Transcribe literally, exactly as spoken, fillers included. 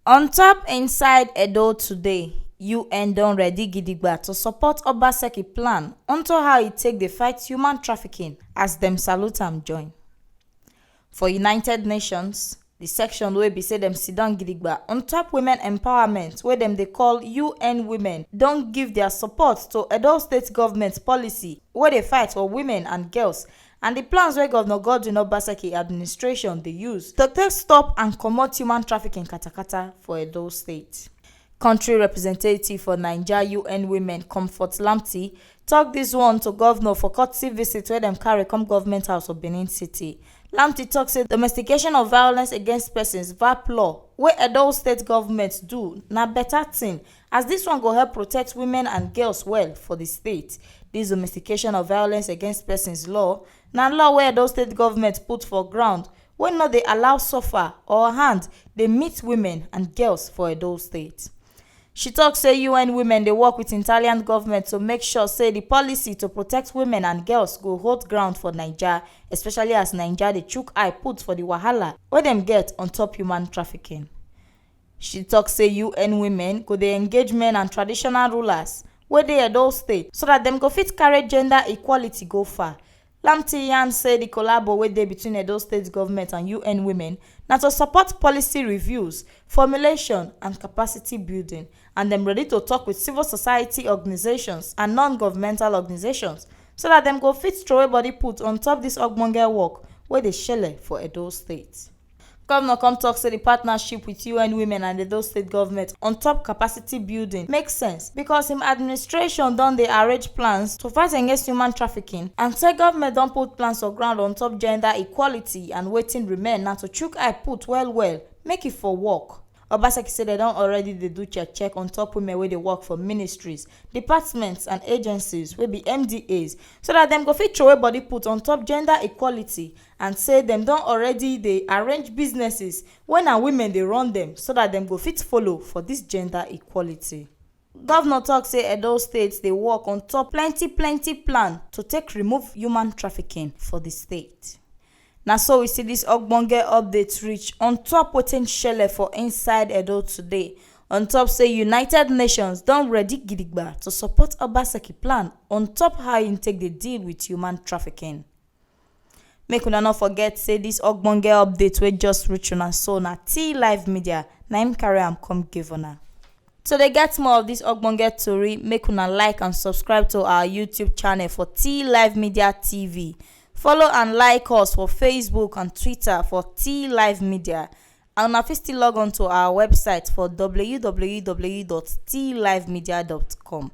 On top inside Edo today, U N don ready gidigba to support Obaseki plan unto how e take dey fight human trafficking as dem salute am join. For United Nations, the section wey be say dem sit down gidigba on top women empowerment wey dem dey call U N Women don give their support to Edo State government policy wey dey fight for women and girls and the plans wey Governor Godwin Obaseki administration dey use to take stop and comot human trafficking katakata for Edo State. Country representative for Naija U N Women, Comfort Lamti, talk this one to governor for courtesy visit wey dem carry come government house of Benin City. Lamti talk say domestication of violence against persons, vap law, wey Edo State government do na better thing, as this one go help protect women and girls well for the state. This domestication of violence against persons law na law wey Edo State government put for ground wey no dey allow suffer or hand dey meet women and girls for Edo State. She talk say U N Women dey work with Italian government to make sure say the policy to protect women and girls go hold ground for Naija, especially as Naija dey chook eye put for the wahala wey dem get on top human trafficking. She talk say U N Women go dey engage men and traditional rulers wey dey Edo State so that dem go fit carry gender equality go far. Lamti yarn say the collabo wey dey between Edo State government and U N Women na to support policy reviews, formulation and capacity building, and dem ready to talk with civil society organizations and non-governmental organizations so that dem go fit throway body put on top this ogbonge work wey dey shele for Edo State. Governor come talk say the partnership with U N Women and Edo State government on top capacity building make sense because him administration don dey arrange plans to fight against human trafficking and say government don put plans for ground on top gender equality and wetin remain na to chook eye put well well make e for work. Obaseki say dem don already dey do check check on top women wey dey work for ministries, departments and agencies wey be M D As so that dem go fit throway body put on top gender equality and say dem don already dey arrange businesses wey na women dey run dem so that dem go fit follow for this gender equality. Governor talk say Edo State dey work on top plenty plenty plan to take remove human trafficking for the state. Na so we see this ogbonge update reach on top wetin shele for inside Edo today. On top say United Nations don ready gidigba to support Obaseki plan on top how im take dey deal with human trafficking. Make una no forget say this ogbonge update wey just reach una so na T Live Media na im carry am come give una. To dey get more of this ogbonge tori, make una like and subscribe to our YouTube channel for T Live Media T V. Follow and like us for Facebook and Twitter for T Live Media. And una fit still log on to our website for w w w dot t live media dot com.